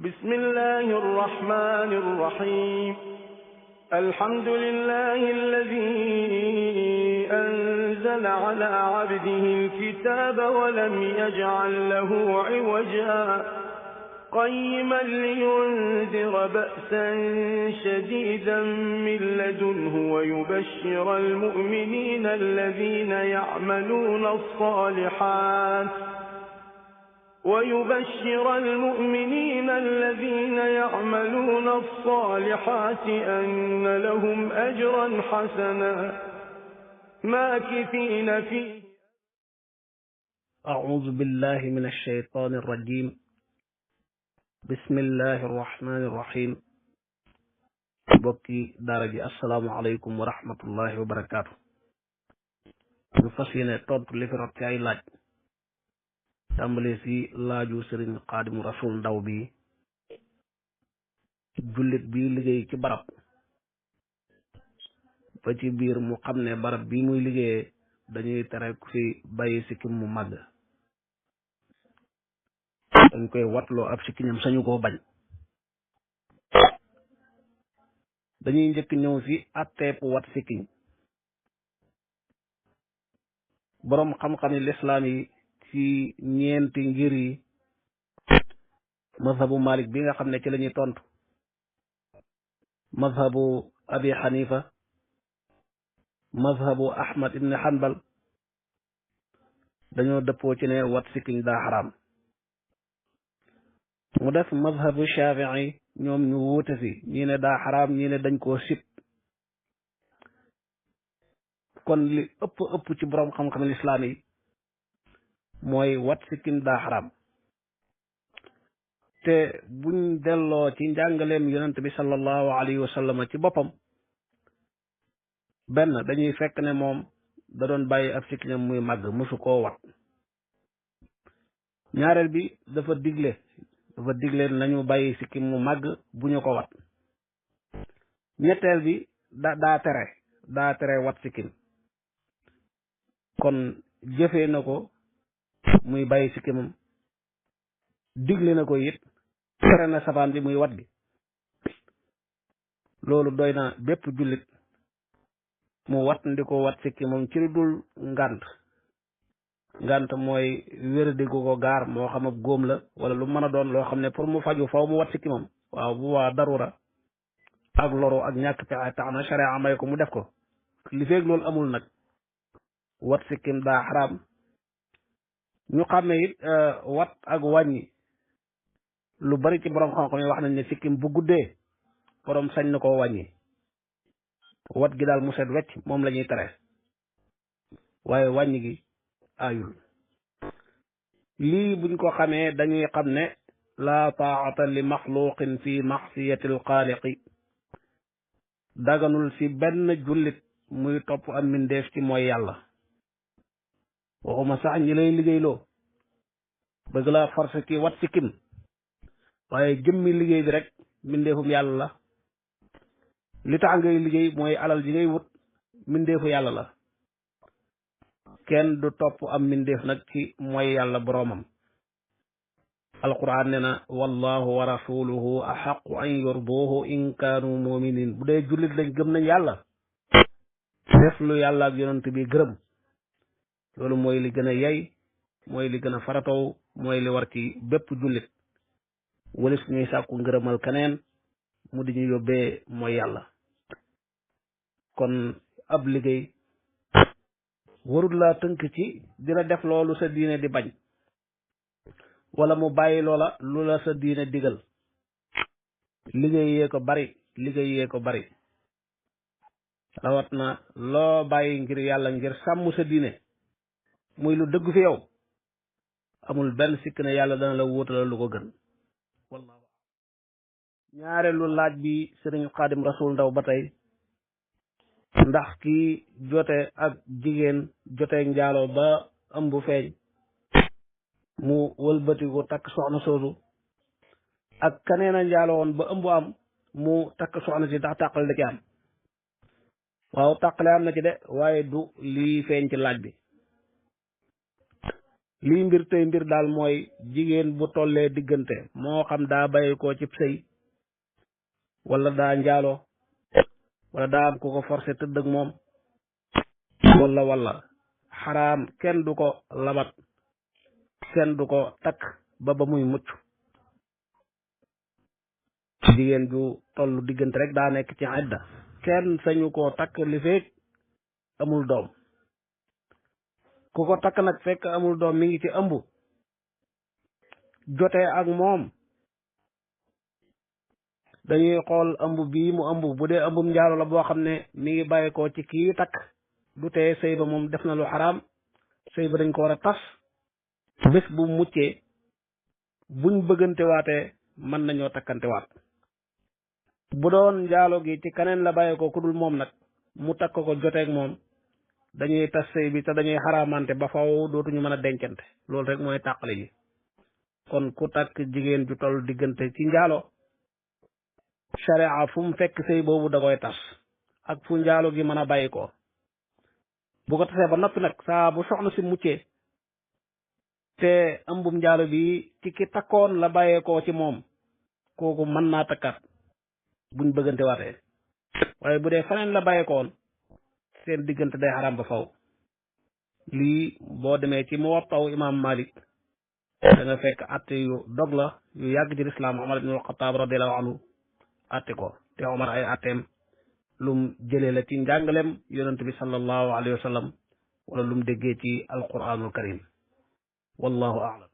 بسم الله الرحمن الرحيم. الحمد لله الذي أنزل على عبده الكتاب ولم يجعل له عوجا قيما لينذر بأسا شديدا من لدنه ويبشر المؤمنين الذين يعملون الصالحات أن لهم أجرا حسنا ماكثين فيه. أعوذ بالله من الشيطان الرجيم. بسم الله الرحمن الرحيم. bokki daara ji assalaamu aleykum wa rahmatullahi wa barakaatu. ñu fas yéene tontu li fi rot ci ay laaj tàmbale si laaju sëriñ xaadimu rasul ndaw bi jullit bi liggéey ci barab ba ci biir mu xam ne barab bi muy liggéeyee dañuy tere ku fi bàyyi sikkim mu màgg, dañ koy watloo ab sikkiñam sañu koo bañ. dañuy njëkk ñëw si atteep wat sikkiñ. boroom xam-xami lislaam yi ci ñeenti ngir yi, mazhabu malik bi nga xam ne ci la ñuy tontu, mazhabu abi xanifa, mazhabu ahmad ibn hanbal, dañoo dëppoo ci ne wat sikkiñ daa xaraam. mu def mazhabu shafii, ñoom ñu wuute si, ñii ne daa xaraam, ñii ne dañ koo sib. kon li ëpp ci boroom xam-xam lislaam yi mooy wat sikkim daa xaraam. te buñ delloo ci njàngaleem yonent bi sallallahu alayhi wa sallam ci boppam, benn dañuy fekk ne moom da doon bàyyi ab sikkiñam muy màgg, mosu koo wat. ñaareel bi dafa digle nañu bàyyi sikkim mu màgg bu ñu ko wat. ñetteel bi daa tere wat sikkim. kon jëfee na ko muy bàyyi sikkimam, digle na ko it tere na safaan bi muy wat bi. loolu doy na bépp jullit mu wat ndi ko wat sikkimam ci lu dul ngànt mooy wéradi gu ko gaar, moo xam ab góom la wala lu mën a doon loo xam ne pour mu faju faw mu wat sikkimam. waaw bu waa darura ak loru ak ñàkk pexe tax na sharia may ko mu def ko. li feeg loolu amul nag wat sikkim daa xaraam. ñu xàmme it wat ak wàññi, lu bari ci borom xam-xam yi wax nañ ne sikkim bu guddee borom sañ na koo wàññi. wat gi daal mu set wecc moom la ñuy tere, waaye wàññi gi aayul. lii buñ ko xamee dañuy xam ne laa taa'ata li maxluqin fi maxsiyati alxaaliqi, daganul si benn jullit muy topp am mbindeef ci mooy yàlla. waxuma sax ñi lay liggéeyloo bëgg laa forcé ci wat sikkim, waaye jëmmi liggéey bi rek mbindeefum yàlla la. li tax ngay liggéey mooy alal ji ngay wut, mbindeefu yàlla la. kenn du topp am mbindeef nag ci mooy yàlla boroomam. alquran ne na wallahu wa rasuluhu axaqu an yurduhu in kaanu muminin. bu dee jullit lañ gëm nañ yàlla, def lu yàlla ak yonent bi gërëm, loolu mooy li gën a yey, mooy li gën a farataw, mooy li war ci bépp jullit, walis ñuy sàkku ngërëmal keneen mu di ñu yóbbee mooy yàlla. kon ab liggéey warul laa tënk ci dina def loolu sa diine di bañ, wala mu bàyyi loola lu la sa diine digal. liggéey yee ko bari rawat na loo bàyyi ngir yàlla, ngir sàmm sa diine, muy lu dëgg fi yow, amul benn sikk ne yàlla dana la wóotala lu ko gën. wallaahu ñaareelu laaj bi sëriñ xaadim rasul ndaw ba tey, ndax kii jote ak jigéen jote njaaloo ba ëmb feeñ, mu wëlbatiku takk soxna soosu, ak kaneen a njaaloo woon ba ëmb am mu takk soxna si, ndax tàqale da ci am? waaw, tàqale am na ci de, waaye du lii feeñ ci laaj bi. lii mbir tey mbir daal mooy jigéen bu tollee diggante moo xam daa bàyyi ko ci sëy wala daa njaaloo wala daa am ku ko forcé tëdd ak moom wala xaraam kenn du ko labat kenn du ko takk ba muy mucc. jigéen ju tollu diggante rek daa nekk ci idda kenn sañu koo takk li fekk amul doom. ku ko takk nag fekk amul doom mi ngi ci ëmb jotee ak moom dañuy xool ëmb bii mu ëmb bu dee ëmbum njaalo la boo xam ne mi ngi bàyyi ko ci kii takk du tee sëy ba moom def na lu xaraam sëy ba dañ ko war a tas bés bu muccee buñ bëggante waatee mën nañoo takkante waat. bu doon njaalo gi ci kaneen la bàyyi ko ku dul moom nag mu takk ko joteeg moom dañuy tas sëy bi te dañuy xaraamante ba faw dootuñu mën a dencante. loolu rek mooy tàqale ji. kon ku takk jigéen ju toll diggante ci njaalo sharia fu mu fekk sëy boobu da koy tas ak fu njaalo gi mën a bàyyi ko. bu ko tasee ba noppi nag saa bu soxna si muccee te ëmbum njaalo bi ci ki takkoon la bàyyeekoo ci moom kooku mën naa takkaat buñ bëggante waatee. waaye bu dee faneen la bàyyeekoon seen diggante day xaraam ba faw. lii boo demee ci Muwatta Imam Malik da nga fekk atte yu dog la yu yàgg ci lislaam. Omar ibn al-Khattab radiyallahu anhu atte ko te Omar ay atteem lum jëlee la ci njàngalem yonent bi sallallahu alayhi wa sallam wala lum déggee ci alquranul karim. wallahu a'lam.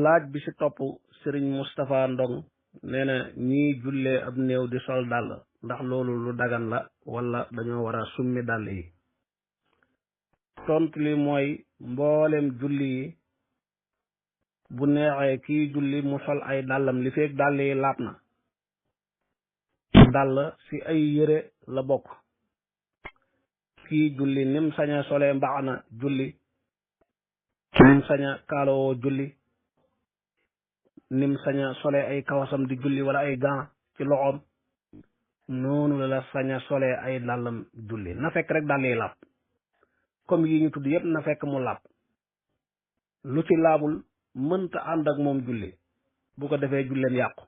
laaj bi ci topp Serigne Moustapha Ndong nee na ñii jullee ab néew di sol dàll ndax loolu lu dagan la wala dañoo war a summi dàll yi. tontu li mooy mboolem julli yi bu neexee kii julli mu sol ay dàllam li feek dàll yi laab na. dàll ci ay yére la bokk. kii julli nim saña solee mbaxana julli nim saña kaalowoo julli nim saña solee ay kawasam di julli wala ay gants ci loxoom noonu la saña solee ay dàllam julli na fekk rek dàll yi laab. comme yi ñu tudd yépp na fekk mu laab. lu ci laabul mënta ànd ak moom julli bu ko defee julleem yàqu.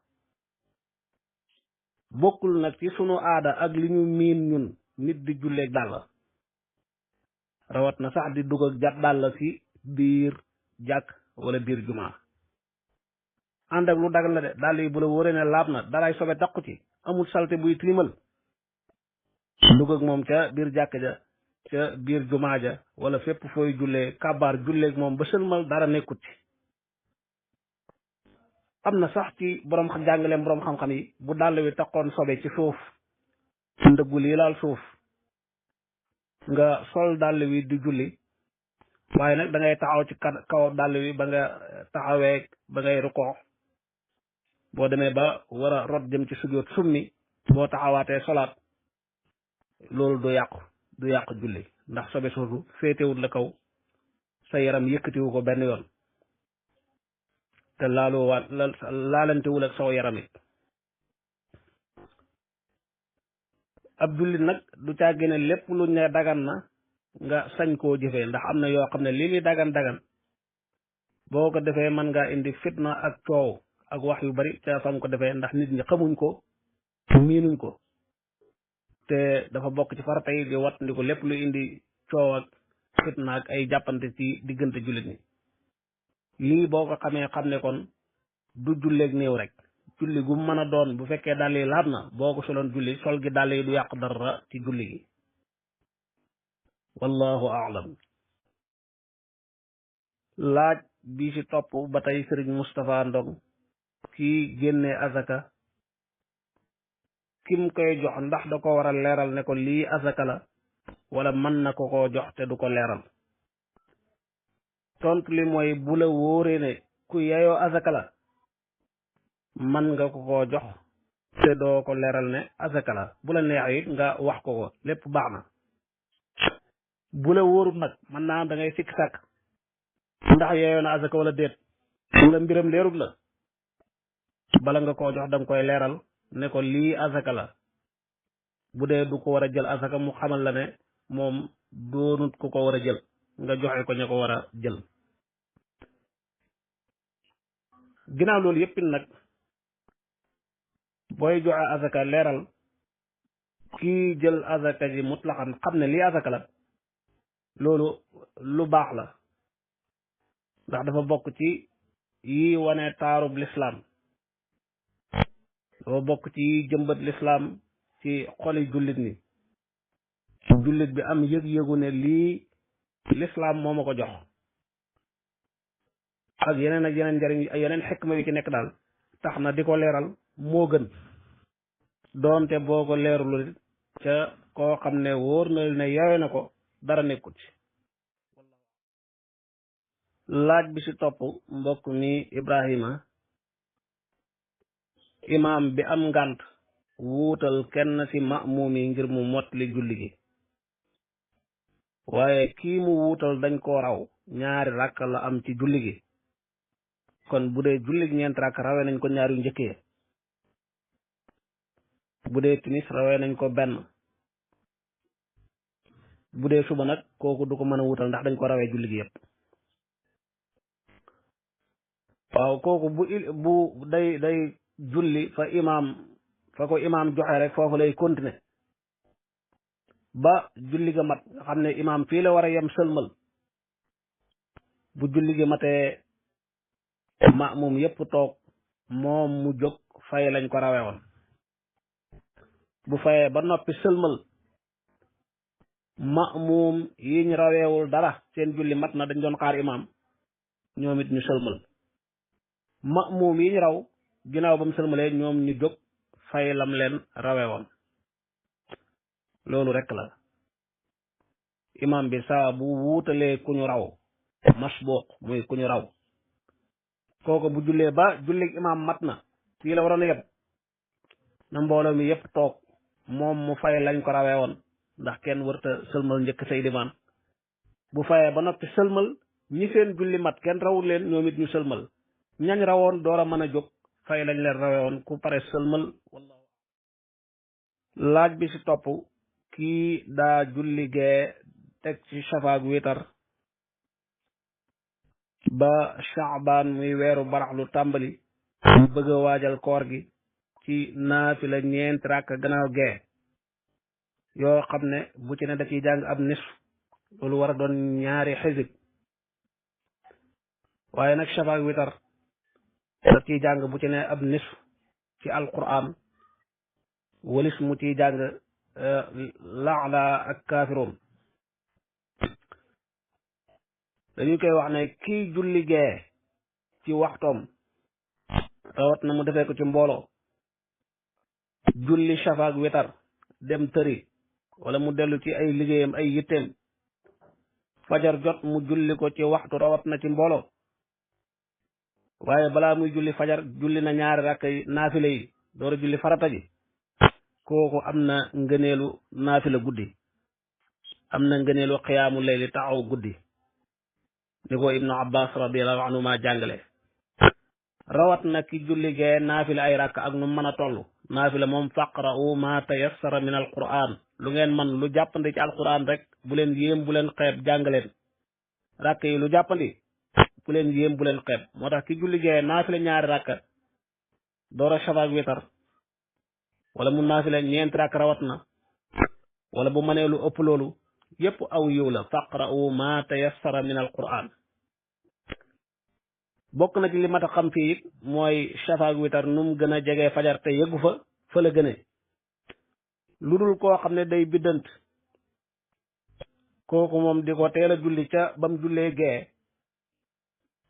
bokkul nag ci sunu aada ak li ñu miin ñun nit di julleeg dàll rawat na sax di dugg ak jat dàll ci biir jàkk wala biir jumaa. ànd ak lu dagal la de dàll yi bu la wóoree ne laab na daray sobe takku ci amul salte buy tilimal dugg ak moom ca biir jàkk ja ca biir jumaa ja wala fépp fooy jullee kabaar julleeg moom ba sëlmal dara nekkut ci. am na sax ci borom jàngaleem borom xam-xam yi bu dàll wi takkoon sobe ci suuf ndëggu lii laal suuf nga sol dàll wi di julli waaye nag da ngay taxaw ci kaw dàll wi ba nga taxawee ba ngay rukoo boo demee ba war a rot jëm ci sujjóot summi boo taxawaatee solaat loolu du yàqu julli ndax sobe soosu féetewul la kaw sa yaram yëkkatiwu ko benn yoon te laalantewul ak saw yaram it. ab jullit nag du caa génne lépp lu ne dagan na nga sañ koo jëfee ndax am na yoo xam ne lii li dagan boo ko defee mën ngaa indi fitna ak coow ak wax yu bari ca fam ko defee ndax nit ñi xamuñ ko miinuñ ko te dafa bokk ci farata yi di wat ndi ko lépp lu indi coow ak fitna ak ay jàppante ci diggante jullit ñi. lii boo ko xamee xam ne kon du julleeg néew rek julli gu mën a doon bu fekkee dàll yi laab na boo ko soloon julli sol gi dàll yi du yàq dara ci julli gi. wallahu a'lam. laaj bi ci topp ba tey Serigne Moustapha Ndong kii génnee azaka kim koy jox ndax da ko war a leeral ne ko lii azaka la wala mën na ko koo jox te du ko leeral. tontu li mooy bu la wóoree ne ku yeyoo azaka la man nga ko koo jox te doo ko leeral ne azaka la bu la neexee it nga wax ko lépp baax na. bu la wóorut nag mën naa da ngay sikk sàkk ndax yeyoo na azaka wala déet wala mbiram leerut la bala nga koo jox danga koy leeral ne ko lii azaka la. bu dee du ko war a jël azaka mu xamal la ne moom doonut ku ko war a jël nga joxe ko ña ko war a jël. ginnaaw loolu yëpp nag booy joxe azaka leeral kii jël azaka ji mutlaqan xam ne lii azaka la loolu lu baax la ndax dafa bokk ci yi wane taarub lislaam dafa bokk ci yi jëmbat lislaam ci xoli jullit ni jullit bi am yëg-yëgu ne lii lislaam moo ma ko jox ak yeneen njariñ yeneen xikma yu ci nekk daal tax na di ko leeral moo gën doonte boo ko leerul ca koo xam ne wóor na ne yooyu na ko dara nekkut ci. laaj bi ci topp mbokk mi Ibrahima imaam bi am ngànt wuutal kenn ci ma'muum yi ngir mu mottali julli gi waaye kii mu wuutal dañ koo raw ñaari rakk la am ci julli gi kon bu dee julli ñeent rakk rawee nañ ko ñaar yu njëkkee bu dee timis rawee nañ ko benn bu dee suba nag kooku du ko mën a wuutal ndax dañ ko rawee julli gi yépp waaw kooku bu day julli fa ko imaam joxe rek foofu lay continuer ba julli ga mat nga xam ne imaam fii la war a yem sëlmal bu julli gi matee ma'muum yépp toog moom mu jóg fay lañ ko rawee woon bu fayee ba noppi sëlmal ma'muum yiñ raweewul dara seen julli mat na dañ doon xaar imaam ñoom it ñu sëlmal ma'muum yiñ raw ginnaaw ba mu sëlmalee ñoom ñu jóg fay lam leen rawe woon loolu rekk la imaam bi saa bu wuutalee ku ñu raw masbuq muy ku ñu raw kooku bu jullee ba julli imaam mat na fii la waroon a yem na mbooloo mi yépp toog moom mu fay lañ ko rawee woon ndax kenn wërta sëlmal njëkk say dimaan bu fayee ba noppi sëlmal ñi seen julli mat kenn rawul leen ñoom it ñu sëlmal ñañ rawoon door a mën a jóg fay lañ leen rawee woon ku pare sëlmal. laaj bi ci topp kii daa julli gee teg ci safaak witar ba Shaabaan muy weeru baraxlu tàmbali mu bëgg a waajal koor gi ci naafila ñeent rakk gannaaw gee yoo xam ne bu ci ne da ciy jàng ab nisf loolu war a doon ñaari xisib waaye nag safaak witar da ciy jàng bu ci ne ab nisf ci alquran walis mu ciy jàng laala ak kaafiroon dañu koy wax ne kii julli gee ci waxtoom rawat na mu defee ko ci mbooloo julli safaak witar dem tëri wala mu dellu ci ay liggéeyam ay yitteem fajar jot mu julli ko ci waxtu rawat na ci mbooloo waaye balaa muy julli fajar julli na ñaari rakk yi naafila yi door a julli farata ji kooku am na ngëneelu naafila guddi am na ngëneelu xiyaamu layli taxaw guddi ni ko ibnu abbas radiallahu anhu ma jàngale rawat na ki julli gee naafila ay rakk ak nu mën a toll naafila moom faqra'u ma tayassara min alquran lu ngeen man lu jàppandi ci alquran rek bu leen yéem bu leen xeeb jàngaleen rakk yi lu jàppandi bu leen yéem bu leen xeeb moo tax ki julli gee naafila ñaari rakk door a safaak witar wala mu naafila ñeenti rakk rawat na wala bu mënee lu ëpp loolu yépp aw yiw la faqra'u ma tayassara min alquran bokk na ci li mat a xam fii it mooy safaak witar nu mu gën a jege fajar te yëggu fa la gëne lu dul koo xam ne day biddant kooku moom di ko teel a julli ca bam jullee gee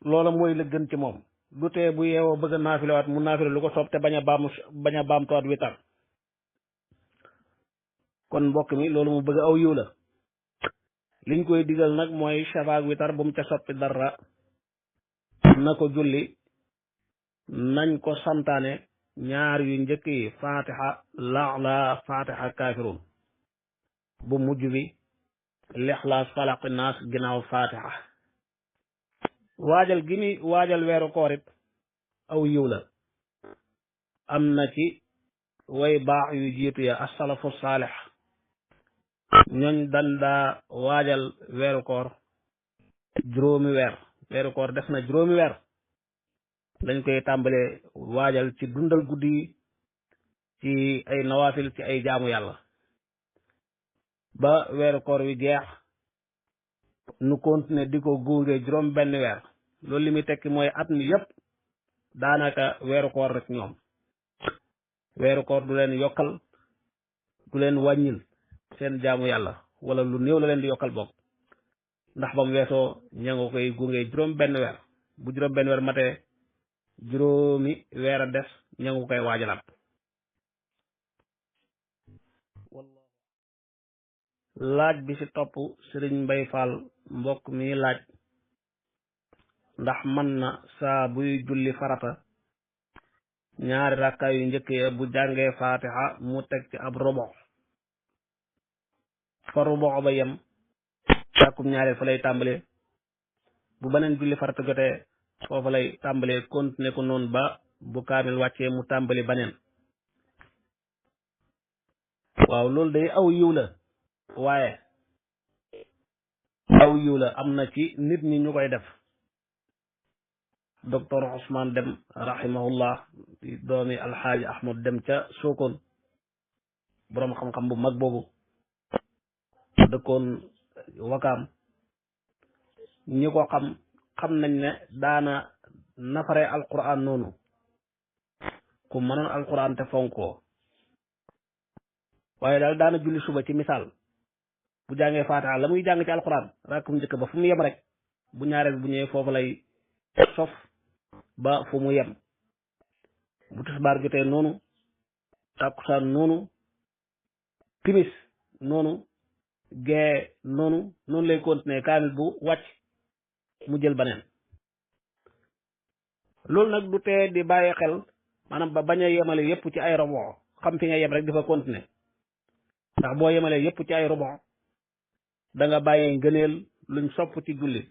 loola mooy la gën ci moom du tee bu yeewoo bëgg a naafilewaat mu naafile lu ko soob te bañ a baamtuwaat witar kon mbokk mi loolu mu bëgg aw yiw la liñ koy digal nag mooy safaak witar bu mu ca soppi dara na ko julli nañ ko santaane ñaar yu njëkk yi fatiha laala fatiha kaafiruun bu mujj bi lixlaas falaqi naas ginnaaw fatiha waajal gi ni waajal weeru koorit aw yiw la am na ci way baax yu jiitu ya asalafu saalix ñooñ dan daa waajal weeru koor juróomi weer weeru koor def na juróomi weer lañ koy tàmbalee waajal ci dundal guddi yi ci ay nawaafil ci ay jaamu yàlla ba weeru koor wi jeex nu continuer di ko gunge juróom benn weer loolu li muy tekki mooy at mi yépp daanaka weeru koor rek ñoom weeru koor du leen yokkal du leen wàññil seen jaamu yàlla wala lu néew la leen di yokkal bokk ndax ba mu weesoo ña nga koy gunge juróom benn weer bu juróom benn weer matee juróomi weer a des ña nga koy waajalaat laaj bi ci topp Sëriñ Mbay Fall mbokk mi laaj ndax mën na saa buy julli farata ñaari rakka yu njëkk ya bu jàngee faatiha mu teg ci ab robo fa robo ba yem sàkkum ñaareel fa lay tàmbalee bu beneen julli farata jotee foofa lay tàmbalee continuer ko noonu ba bu kaamil wàccee mu tàmbali baneen waaw loolu day aw yiw la waaye aw yiw la am na ci nit ñi ñu koy def docteur Ousmane Dem rahimahullah doomi alxaaji Ahmad Dem ca Sokone boroom xam-xam bu mag boobu dëkkoon Wakaam ñi ko xam nañ ne daana nafare alquran noonu ku mënoon alquran te fonkoo waaye daal daana julli suba ci misaal bu jàngee faatiha la muy jàng ci alquran rakkum njëkk ba fu mu yem rek bu ñaareel bu ñëwee foofu lay sof ba fu mu yem bu tisbaar jotee noonu tàkkusaan noonu timis noonu gee noonu lay continuer kaamil bu wàcc mu jël baneen loolu nag du tee di bàyyi xel maanaam ba bañ a yemale yépp ci ay robo xam fi nga yem rek di fa continuer ndax boo yemalee yépp ci ay robo da nga bàyyi ngëneel luñ sopp ci julli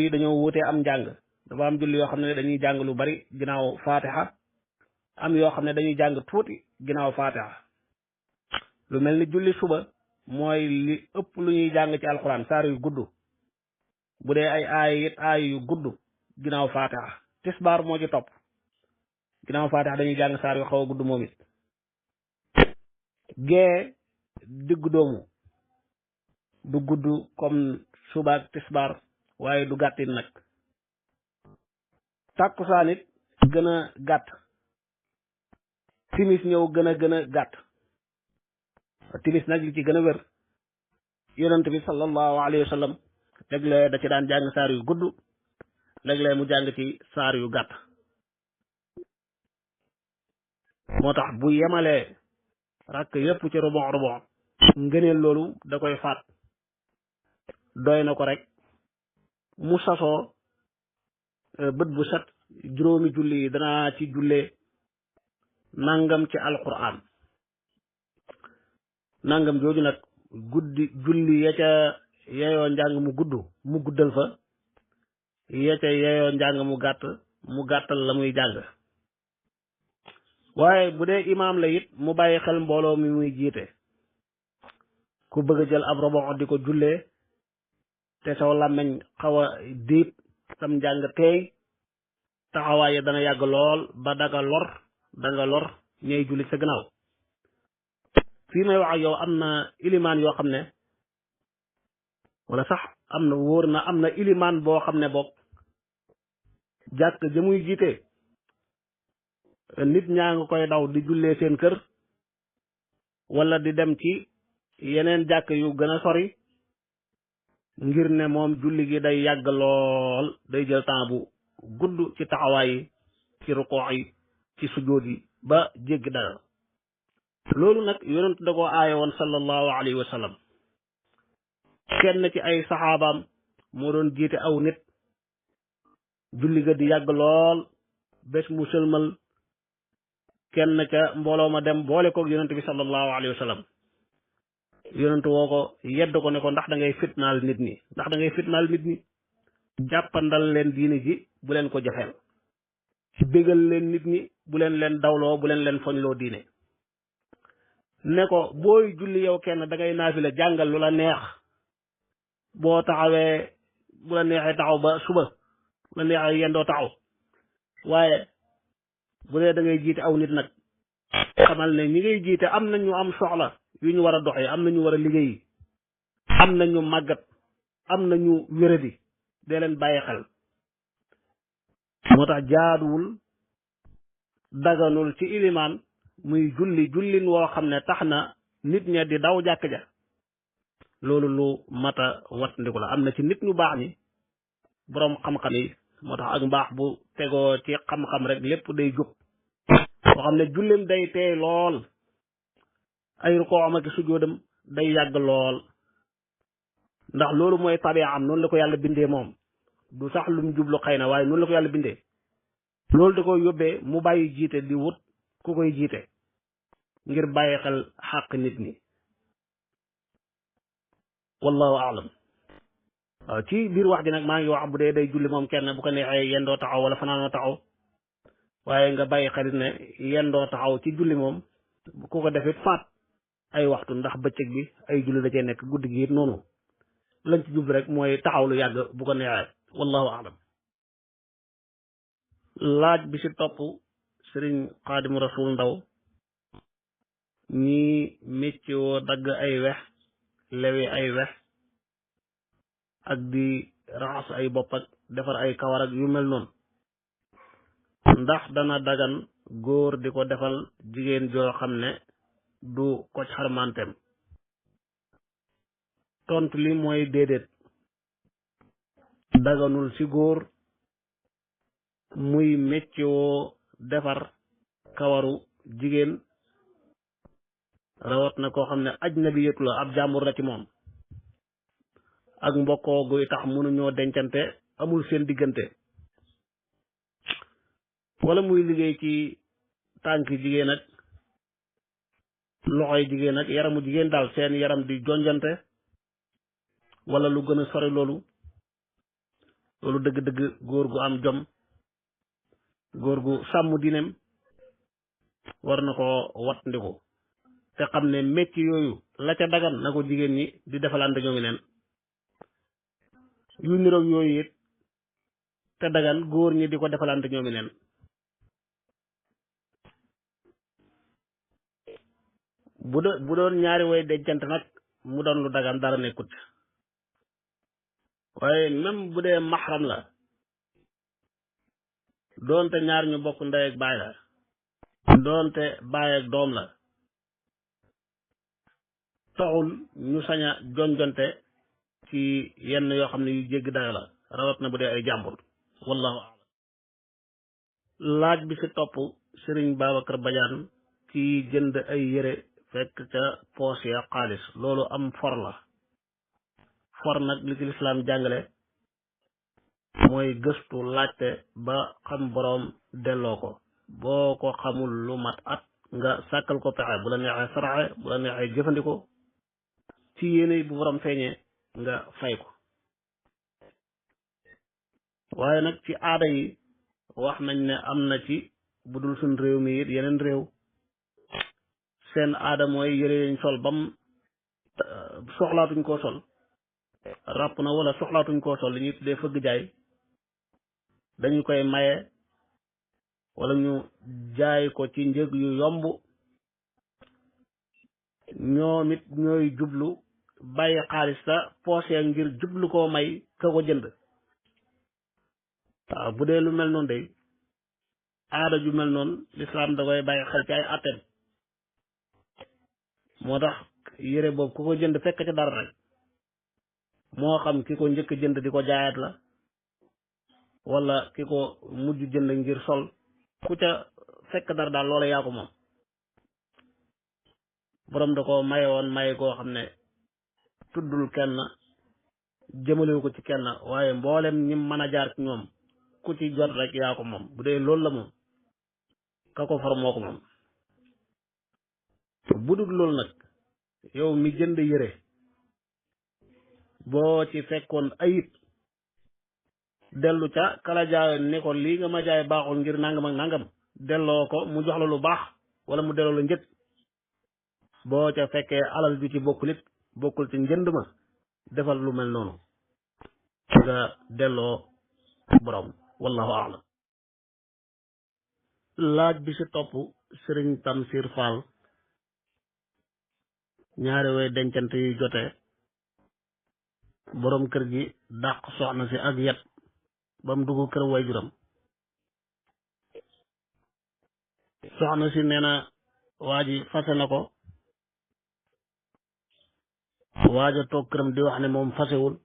yi dañoo wutee am njàng dafa am julli yoo xam ne dañuy jàng lu bari ginnaaw faatiha am yoo xam ne dañuy jàng tuuti ginnaaw faatiha lu mel ni julli suba mooy li ëpp lu ñuy jàng ci alxuraan saar yu gudd bu dee ay aay yu gudd ginnaaw faatiha tisbaar moo ci topp ginnaaw faatiha dañuy jàng saar yu xaw a gudd moom it gee diggu doomu du gudd comme suba ak tisbaar waaye du gàttit nag tàkkusaan it gën a gàtt timis ñëw gën a gàtt timis nag li ci gën a wér yonent bi sallallahu alayhi wa sallam léeg-léeg da ci daan jàng saar yu gudd léeg-léeg mu jàng ci saar yu gàtt moo tax bu yemalee rakk yépp ci rubu ngëneel loolu da koy faat doy na ko rek mu sasoo bët bu set juróomi julli yi danaa ci jullee nangam ci alquran nangam jooju nag julli ya ca yeyoo njàng mu gudd mu guddal fa ya ca yeyoo njàng mu gàttal la muy jàng waaye bu dee imaam la it mu bàyyi xel mbooloo mi muy jiite ku bëgg a jël ab robo di ko jullee te saw làmmeñ xaw a diib sam njàng teey taxawaaye dana yàgg lool ba danga lor ñey julli sa gannaaw fii may wax ak yow am na ilimaan yoo xam ne wala sax am na ilimaan boo xam ne bokk jàkk ja muy jiite nit ñaa ngi koy daw di jullee seen kër wala di dem ci yeneen jàkk yu gën a sori ngir ne moom julli gi day yàgg lool day jël temps bu gudd ci taxawaay yi ci rukoo yi ci sujjóot yi ba jéggi dara loolu nag yonent da koo aaye woon sallallahu alayhi wa sallam kenn ci ay saxaabaam moo doon jiite aw nit julli ga di yàgg lool bés mu sëlmal kenn ca mbooloo ma dem boole koog yonent bi sallallahu alayhi wa sallam yonent woo ko yedd ko ne ko ndax da ngay fitnaal nit ñi jàppandal leen diine ji bu leen ko jafeel bégal leen nit ñi bu leen dawloo bu leen foñloo diine ne ko booy julli yow kenn da ngay naafila jàngal lu la neex boo taxawee bu la neexee taxaw ba suba bu la neexee yendoo taxaw waaye bu dee da ngay jiite aw nit nag xamal ne ñi ngay jiite am na ñu am soxla yu ñu war a doxee am na ñu war a liggéeyi am na ñu màggat am na ñu wéradi dee leen bàyyi xel moo tax jaaduwul daganul ci ilimaan muy jullin woo xam ne tax na nit ña di daw jàkk ja loolu lu mata wat ndiku la am na ci nit ñu baax ñi boroom xam-xam yi moo tax ak mbaax bu tegoo ci xam-xam rek lépp day jub boo xam ne jullim day teey lool ay rukoo am ak sujjóotam day yàgg lool ndax loolu mooy tabia am noonu la ko yàlla bindee moom du sax lum jublu xëy na waaye noonu la ko yàlla bindee loolu da koy yóbbee mu bàyyi jiite di wut ku koy jiite ngir bàyyi xel xàq nit ñi wallahu aalam waaw ci biir wax ji nag maa ngi wax bu dee day julli moom kenn bu ko neexee yendoo taxaw wala fanaanoo taxaw waaye nga bàyyi xarit ne yendoo taxaw ci julli moom ku ko defit faat ay waxtu ndax bëccëg bi ay julli da cee nekk guddi gi it noonu lañ ci jublu rek mooy taxaw lu yàgg bu ko neexee wallahu aalam laaj bi ci topp sëriñ xaadimu rasul ndaw ñi mécci woo dagg ay wex lewi ay wex ak di raxas ay bopp ak defar ay kawar ak yu mel noonu ndax dana dagan góor di ko defal jigéen joo xam ne du koc xarmantem tontu li mooy déedéet daganul ci góor muy mécci woo defar kawaru jigéen rawat na koo xam ne ajnabi yëtu la ab jàmbur la ci moom ak mbokkoo guy tax mënuñoo dencante amul seen diggante wala muy liggéey ci tànk jigéen ak loxoy jigéen ak yaramu jigéen daal seen yaram di jonjante wala lu gën a sori loolu dëgg-dëgg góor gu am jom góor gu sàmm dinem war na ko wat ndiku te xam ne métti yooyu la ca dagan na ko jigéen ñi di defalante ñoo ngi neen yu niroog yooyu it te dagan góor ñi di ko defalante ñoo ngi neen bu doon ñaari way dencante nag mu doon lu dagan dara nekkut waaye même bu dee maxram la doonte ñaar ñu bokk ndey ak baay la doonte baay ak doom la taxul ñu sañ a jonjonte ci yenn yoo xam ne yu jégg dayo la rawat na bu dee ay jàmbur wallahu a'lam laaj bi ci topp Sëriñ Babacar Badiane ci jënd ay yére fekk ca poos ya xaalis loolu am for la for nag li ci lislaam jàngale mooy gëstu laajte ba xam boroom delloo ko boo ko xamul lu mat at nga sàkkal ko pexe bu la neexee saraxe bu la neexee jëfandikoo ci yéene bu boroom feeñee nga fay ko waaye nag ci aada yi wax nañ ne am na ci bu dul suñ réew mi it yeneen réew seen aada mooy yëre yañ sol bam soxlaatuñ koo sol ràpp na wala soxlaatuñ koo sol li ñuy tuddee fëgg jaay dañu koy maye wala ñu jaay ko ci njëg yu yomb ñoom it ñooy jublu bàyyi xaalis sa poosé ngir jublu koo may ka ko jënd waaw bu dee lu mel noonu day aada ju mel noonu lislaam da koy bàyyi xel ci ay àtteem moo tax yére boobu ku ko jënd fekk ca dara rek moo xam ki ko njëkk jënd di ko jaayaat la wala ki ko mujj jënd ngir sol ku ca fekk dara daal loola yaa ko moom borom da ko maye woon maye koo xam ne tuddul kenn jëmalewu ko ci kenn waaye mboolem ñi mën a jaar ci ñoom ku ci jot rek yaa ko moom bu dee loolu la moom ka ko far moo ko moom bu dul loolu nag yow mi jënd yére boo ci fekkoon ayib dellu ca kala jaay ne ko lii nga ma jaay baaxul ngir nangam ak nangam delloo ko mu jox la lu baax wala mu delloo la njëg boo ca fekkee alal ju ci bokkul it bokkul ci njënd ma defal lu mel noonu nga delloo borom wallahu a'lam. laaj bi ci topp sëriñ Tamsir Fall ñaari way dencante yu jote borom kër gi dàq soxna si ak yet ba mu dugg kër waajuram soxna si nee na waa ji fase na ko waaja toog këram di wax ne moom fasewul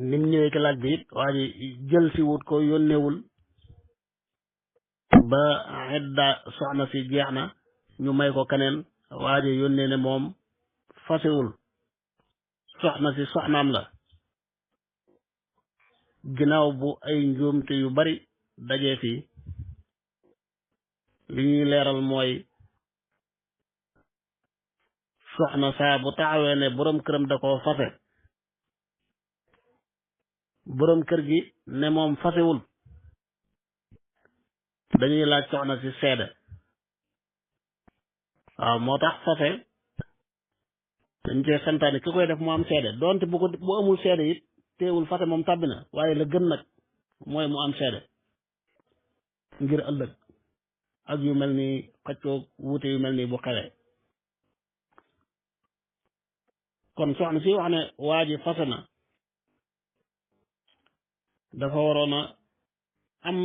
nim ñëwee ci laaj bi it waa ji jël si wut ko yónneewul ba xedda soxna si jeex na ñu may ko keneen waa ji yónnee ne moom fasewul soxna si soxnaam la ginnaaw bu ay njuumte yu bari dajee fii li ñuy leeral mooy soxna saa bu taxawee ne borom këram da koo fase borom kër gi ne moom fasewul dañuy laaj soxna si seede waaw moo tax fase dañ cee santaane ki koy def mu am seede donte bu amul seede it teewul fase moom tàbbi na waaye la gën nag mooy mu am seede ngir ëllëg ak yu mel ni xëccoo wuute yu mel ni bu xewee kon soxna si wax ne waa ji fase na dafa waroon a am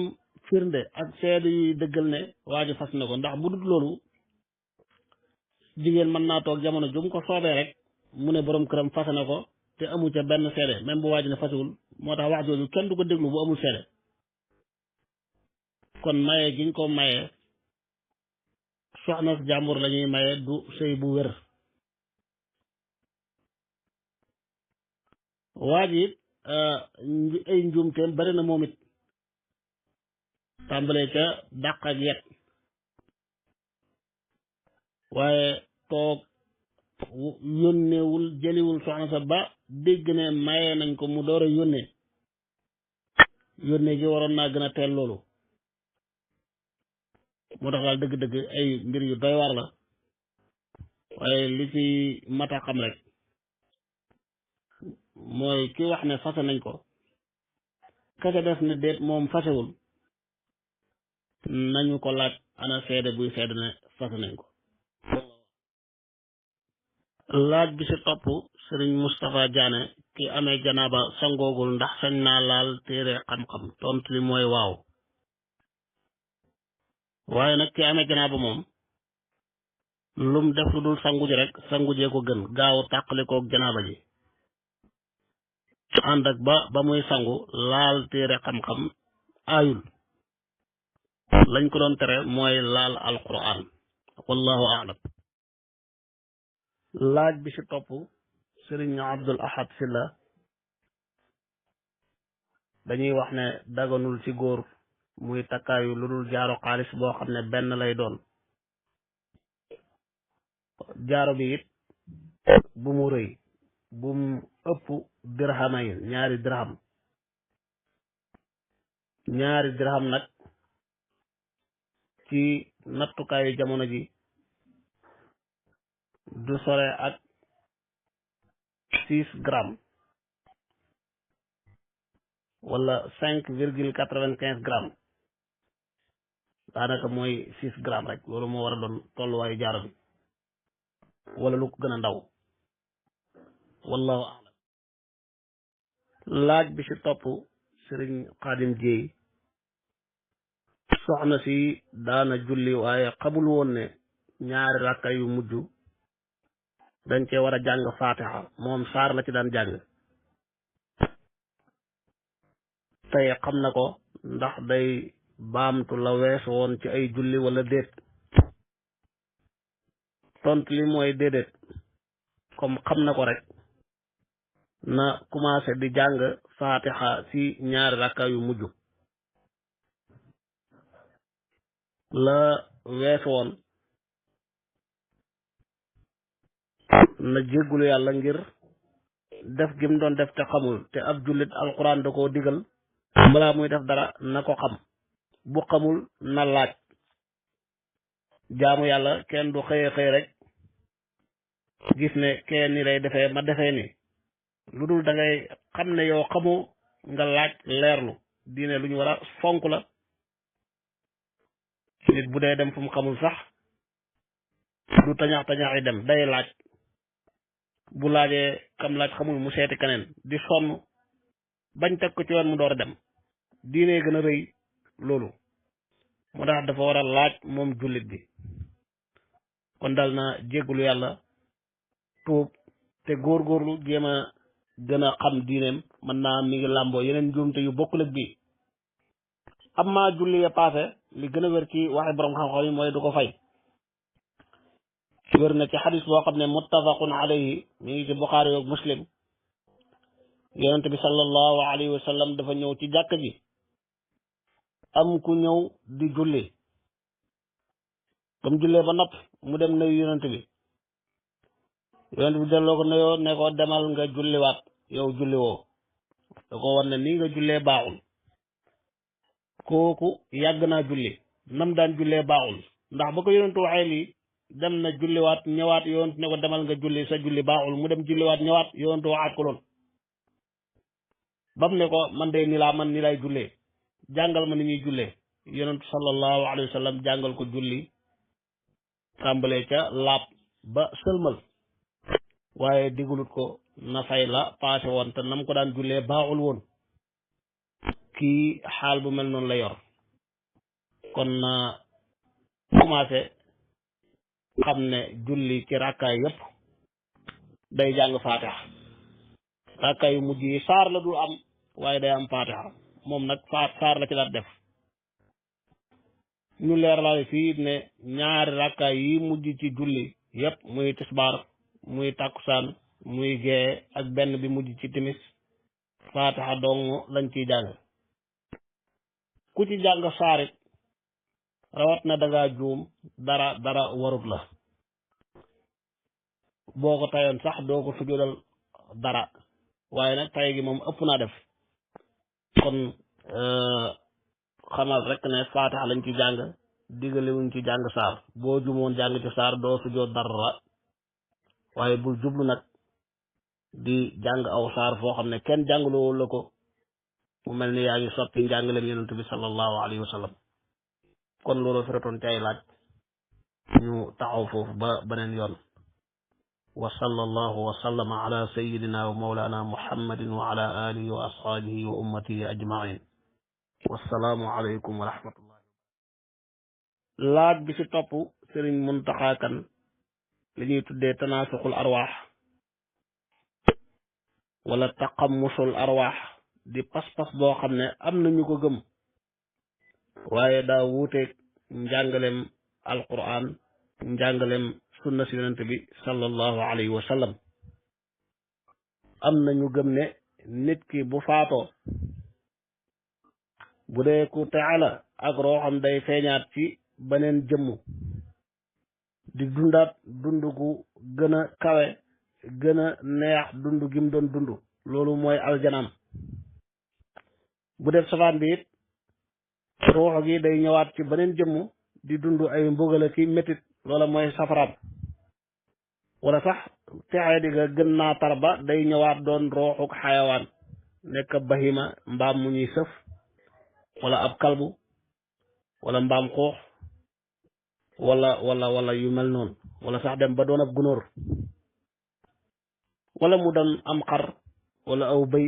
firnde ak seede yuy dëggal ne waa ji fas na ko ndax bu dul loolu jigéen mën naa toog jamono jum ko soobee rek mu ne borom këram fase na ko te amu ca benn seede même bu waa ji ne fasewul moo tax wax jooju kenn du ko déglu bu amul seede kon maye giñ ko maye soxna jàmbur la ñuy maye du sëy bu wér waa ji it ay njuumteem bari na moom it tàmbalee ca dàq ak yet waaye toog yónneewul jëliwul soxna sa ba dégg ne maye nañ ko mu door a yónnee gi waroon naa gën a teel loolu moo tax daal dëgg-dëgg ay mbir yu doy war la waaye li ci mata xam rek mooy ki wax ne fase nañ ko kese def ne déet moom fasewul nañu ko laaj ana seede buy seede ne fase nañ ko laaj bi ci topp sëriñ Moustapha Diané ki amee janaaba sangoogul ndax sañ naa laal téere xam-xam tontu li mooy waaw waaye nag ki amee janaaba moom lum def lu dul sangu ji rek sangu jee ko gën gaaw tàqalikoog janaaba ji ànd ak ba muy sangu laal téere xam-xam aayul lañ ko doon tere mooy laal alquran wallahu a'lam laaj bi ci topp sëriñ Abdul Ahad Silla dañuy wax ne daganul ci góor muy takkaayu lu dul jaaro xaalis boo xam ne benn lay doon jaaro bi it bu mu rëy bu mu ëpp dirhamay ñaari dirham nag ci nattukaayu jamono ji du sore ak 6 grammes wala 5,95 grammes daanaka mooy 6 grammes rek loolu moo war a doon tolluwaayu jaaro bi wala lu ko gën a ndaw wallahu a'lam laaj bi ci topp sëriñ Xaadim Jéey soxna si daana julli waaye xamul woon ne ñaari rakka yu mujj dañ cee war a jàng faatiha moom saar la ci daan jàng tey xam na ko ndax day baamtu la wees woon ci ay julli wala déet tontu li mooy déedéet comme xam na ko rek na commencé di jàng faatiha ci ñaari rakka yu mujj la wees woon na jéggulu yàlla ngir def gi mu doon def te xamul te ab jullit alquran da koo digal balaa muy def dara na ko xam bu xamul na laaj jaamu yàlla kenn du xëye xëy rek gis ne kenn ni lay defee ma defee ni lu dul da ngay xam ne yow xamoo nga laaj leerlu diine lu ñu war a fonk la nit bu dee dem fu mu xamul sax du tañax tañax yi dem day laaj bu laajee kam laaj xamul mu seeti keneen di sonn bañ teg ko ci yoon mu door a dem diine gën a rëy loolu moo tax dafa war a laaj moom jullit bi kon dal na jéggulu yàlla tuub te góorgóorlu jéem a gën a xam diineem mën naa mi ngi làmboo yeneen njuumte yu bokkul ak bi amma julli ya paase li gën a wér ci waxi borom xam-xam yi mooy du ko fay wér na ci xadis boo xam ne muttafaqun alayhi mi ngi ci Buxaari ak Muslim yonente bi sallallahu alayhi wa sallam dafa ñëw ci jàkk ji am ku ñëw di julli ba mu jullee ba nopp mu dem nuyu yonente bi delloo ko nuyoo ne ko demal nga julliwaat yow julli woo da ko war ne nii nga jullee baaxul kooku yàgg naa julli nam daan jullee baaxul ndax ba ko yonentu waxee lii dem na julliwaat ñëwaat yonentu ne ko demal nga julli sa julli baaxul mu dem julliwaat ñëwaat yonentu waxaat ko lool bam ne ko man de ni lay jullee jàngal ma ni ñuy jullee yonentu sallallahu alayhi wa sallam jàngal ko julli tàmbalee ca laab ba sëlmal waaye digulut ko na fay la paase woon te nam ko daan jullee baaxul woon kii xaal bu mel noonu la yor kon na commencé xam ne julli ci rakkaay yépp day jàng faatiha rakkaay yu mujj yi saar la dul am waaye day am faatiha moom nag saar la ci daat def ñu leeralaale fii ne ñaari rakkaay yi mujj ci julli yépp muy tisbaar muy takkusaan muy gee ak benn bi mujj ci timis faatiha dong lañ ciy jàng ku ci jàng saarit rawat na dangaa juum dara warut la boo ko tayoon sax doo ko sujudal dara waaye nag tay gi moom ëpp naa def kon xamal rek ne faatiha lañ ci jàng digalewuñ ci jàng saar boo jumoon jàng ci saar doo sujud dara waaye bul jublu nag di jàng aw saar foo xam ne kenn jàngaloo la ko mu mel ni yaa ngi soppi njàngaleem yonent bi sallallahu alayhi wa sallam kon loolu firatoon ci ay laaj ñu taxaw foofu ba beneen yoon wa sallallahu wa sallama ala sayyidina wa mawlana muhammadin wa ala alihi wa ashabihi wa ummatihi ajmain wassalaamu alaykum wa rahmatullah laaj bi ci topp Sëriñ Muntaxa Kan li ñuy tuddee tanaasuxul arwaax wala taqammusul arwaax di pas-pas boo xam ne am na ñu ko gëm waaye daa wuuteeg njàngalem alquran njàngalem sunna si yonent bi sallallahu alayhi wa sallam am na ñu gëm ne nit ki bu faatoo bu dee ku teala ak rooxam day feeñaat ci beneen jëmm di dundaat dund gu gën a kawe gën a neex dund gi mu doon dund loolu mooy aljanaam bu def safaan bi it ruux gi day ñëwaat ci beneen jëmm di dund ay mbugala ki métit loola mooy safaraam wala sax texee di nga gën naa tar ba day ñëwaat doon ruuxuk xayawaan nekk bahima mbaam mu ñuy sëf wala ab kalbu wala mbaam xuux wala yu mel noonu wala sax dem ba doon ab gunóor wala mu doon am xar wala aw bëy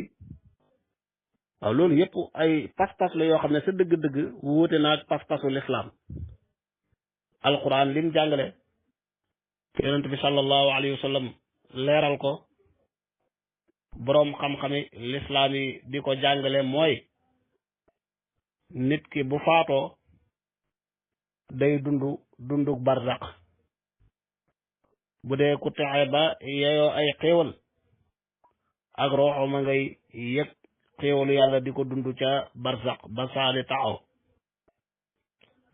waaw loolu yëpp ay pas-pas la yoo xam ne sa dëgg-dëgg wuute naag pas-pasu lislaam alquran lim jàngale yonent bi sallallahu alayhi wa sallam leeral ko boroom xam-xami lislaam yi di ko jàngale mooy nit ki bu faatoo day dunduk barzaq bu dee ku texe ba yeyoo ay xéewal ak rooxo ma ngay yëg xéewalu yàlla di ko dund ca barzaq ba saadi taxaw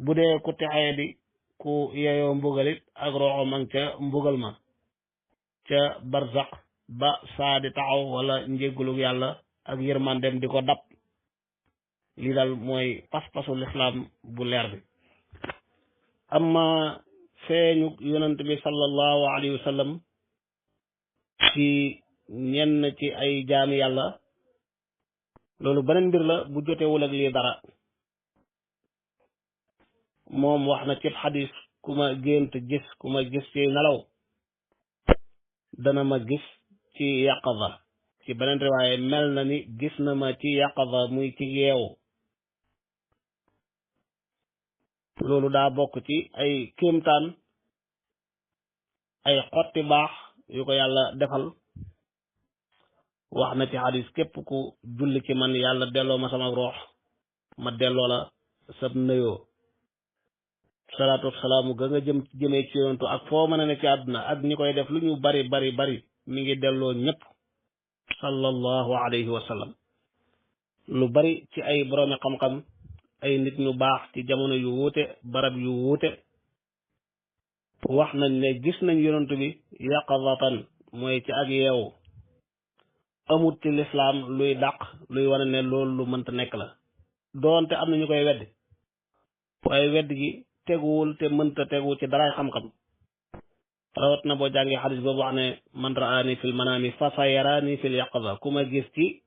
bu dee ku texee di ku yeyoo mbugalit ak rooxo ma ca mbugal ma ca barzaq ba saadi taxaw wala njéggalug yàlla ak yërmandem di ko dab lii daal mooy pas-pasu lislaam bu leer bi amma feeñu yonent bi sallallahu alayhi wa sallam ci ñenn ci ay jaami yàlla loolu beneen mbir la bu jotewul ak lii dara. moom wax na ci xadis ku ma gént gis ku ma gis ci nelaw dana ma gis ci yaqaza, ci beneen riwaaye mel na ni gis na ma ci yaqaza muy ci yeewu. loolu daa bokk ci ay kéemtaan, ay xotti baax yu ko yàlla defal. wax na ci xadis képp ku julli ci man yàlla delloo ma sama roox ma delloo la sab nëyoo. salaatu wasalaamu ga nga jëmee ci yonentu ak foo mën a ne ci àdduna ak ñi koy def lu ñu bari mi ngi delloo ñëpp sallallahu alayhi wa sallam. lu bari ci ay boroomi xam-xam, ay nit ñu baax ci jamono yu wuute, barab yu wuute, wax nañ ne gis nañ yonentu bi yaqazatan mooy ci ak yeewu. amut ci lislaam luy dàq luy wane ne loolu lu mënta nekk la, doonte am na ñu koy weddi, waaye weddi gi teguwul te mënta tegu ci daraay xam-xam. rawat na boo jàngee xadis boobu wax ne man raani fil manaami fa sayaraani fil yaqaza, ku ma gis ci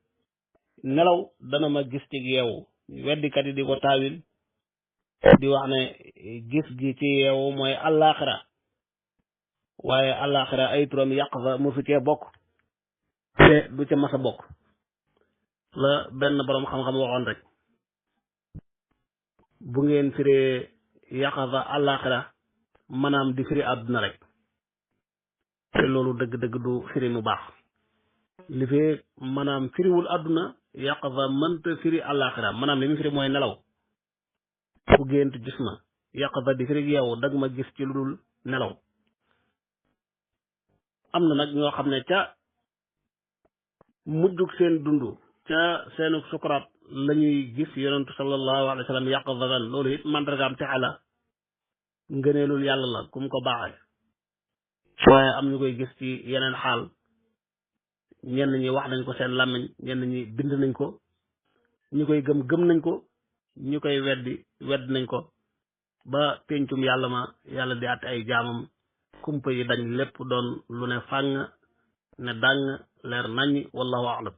nelaw dana ma gis ci yeewu. weddikat yi di ko taawil di wax ne gis gi ci yeewu mooy àllaaxira, waaye àllaaxira ay turam yaqaza mosu cee bokk te du ca mas a bokk. la benn boroom xam-xam waxoon rek, bu ngeen firee yaqaza àllaaxira maanaam di firi àdduna rek, te loolu dëgg-dëgg du firi mu baax. li fee maanaam firiwul àdduna yaqaza mënta firi àllaaxira, maanaam li mu firi mooy nelaw. ku gént gis ma yaqaza di firi yow dag ma gis ci lu dul nelaw. am na nag ñoo xam ne ca mujjug seen dund ca seenu sukuraat la ñuy gis yonentu sallallahu alayhi wa sallam yaqazatan. loolu it mandargaam texe la, ngëneelul yàlla la kum ko baaxee. waaye am ñu koy gis ci yeneen xaal, ñenn ñi wax nañ ko seen làmmiñ, ñenn ñi bind nañ ko, ñu koy gëm nañ ko, ñu koy wedd nañ ko, ba péncum yàlla ma yàlla di àtte ay jaamam, kumpa yi dañ lépp doon lu ne fàng ne dàng leer naññ. wallahu a'lam.